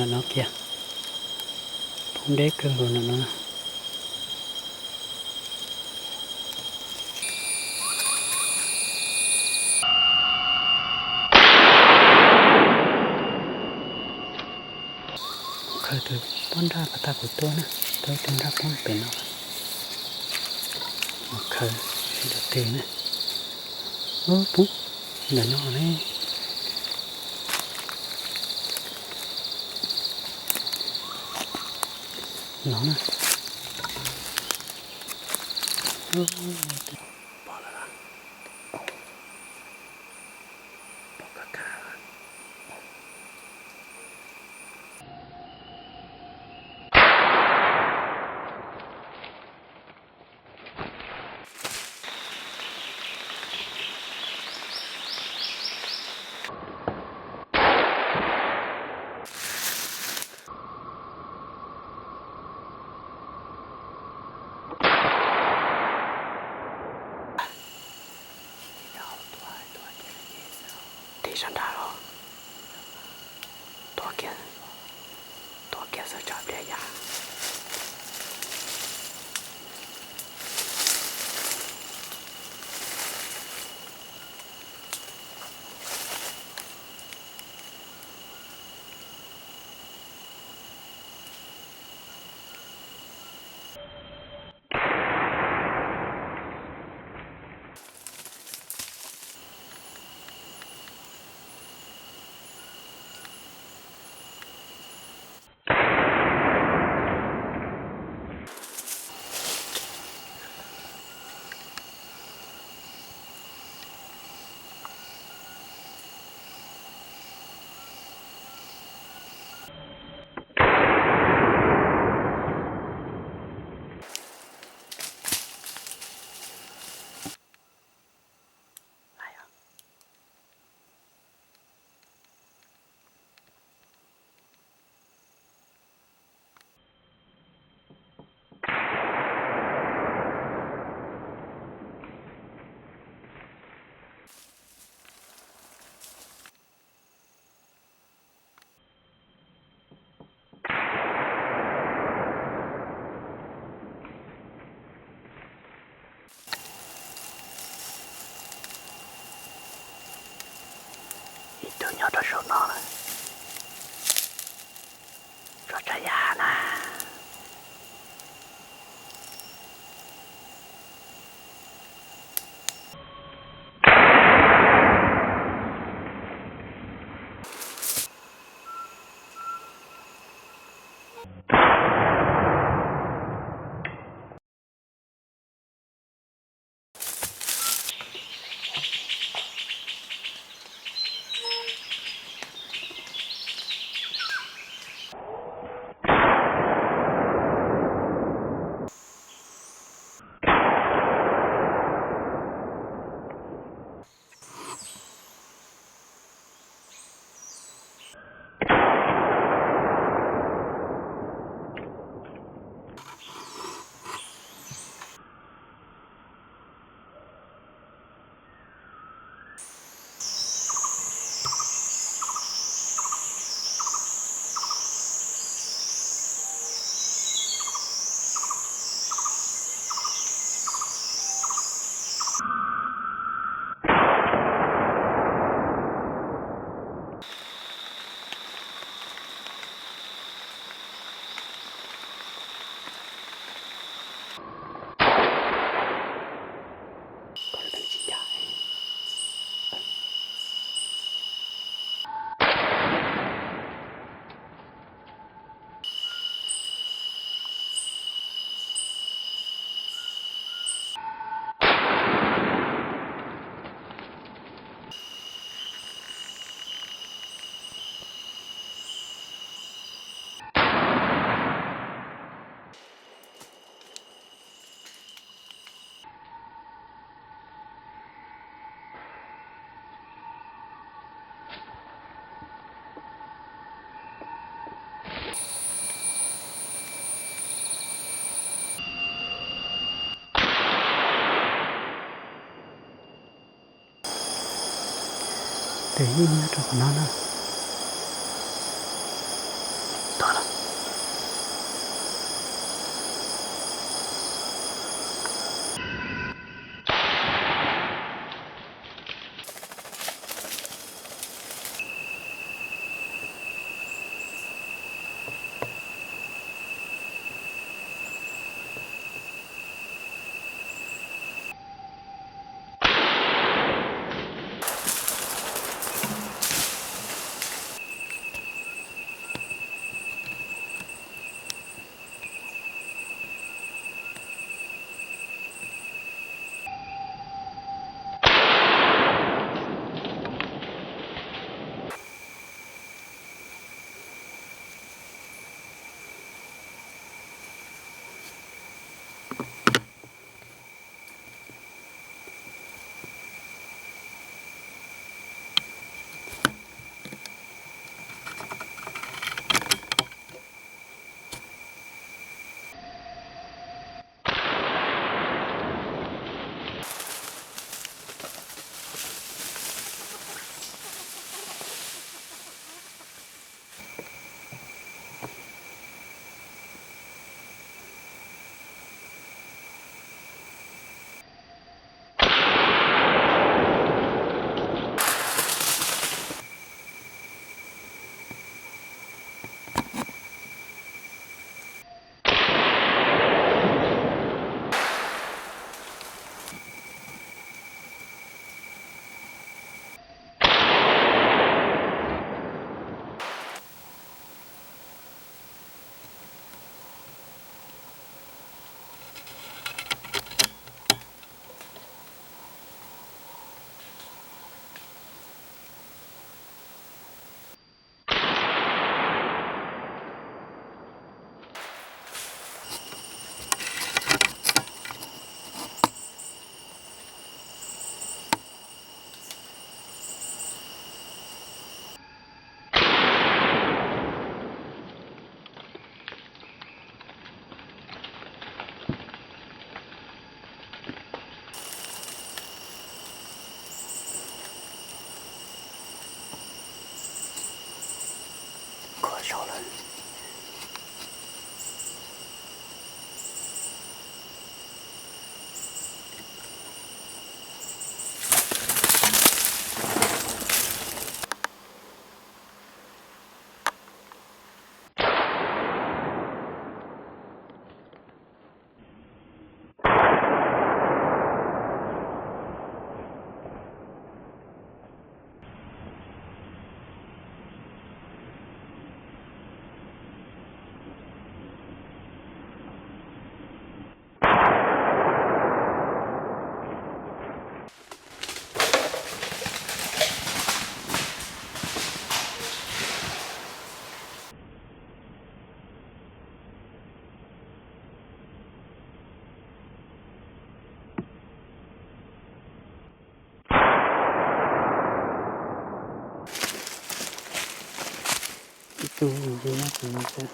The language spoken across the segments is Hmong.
No kiag, poob deb kawg nkaus ntawm no. Khaws tus pob nraj pas tag kuv tua na, tua ib tug nraj poob pem no. Mus khaws seb dab tsi na. Ub, poob ntawm no ne. No na. Pom lawm. Pom kawg kawg. Tim sab nrad los. Tuav kiag, tuav kiag xwb tso pliag yam. Ib tug nyob rau saum no na. Tso tsam yam na. Tus yeej nyob rau qhov no na. Tus no tus no xwb.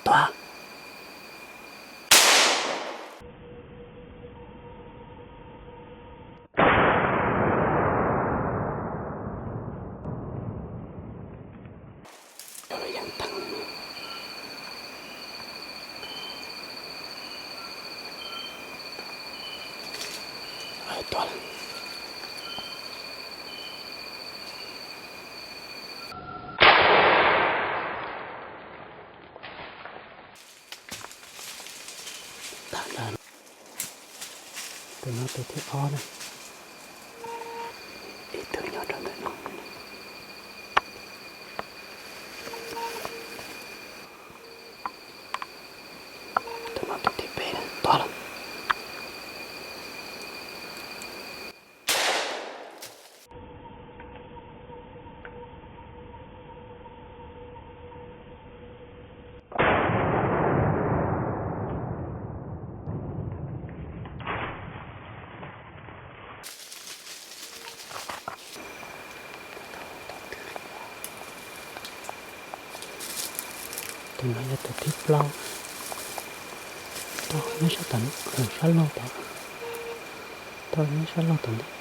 Tuag. Cov lub yeeb teeg. Tuag lawm. Tag lawm. Tus no tus thib ob na. Ib tug nyob rau ntawm no. Tus no tus thib peb na, tuag lawm. Tus no yog tus thib plaub. Tau nyob sab tom, sab laug tod. Tau nyob sab laug tom ntej.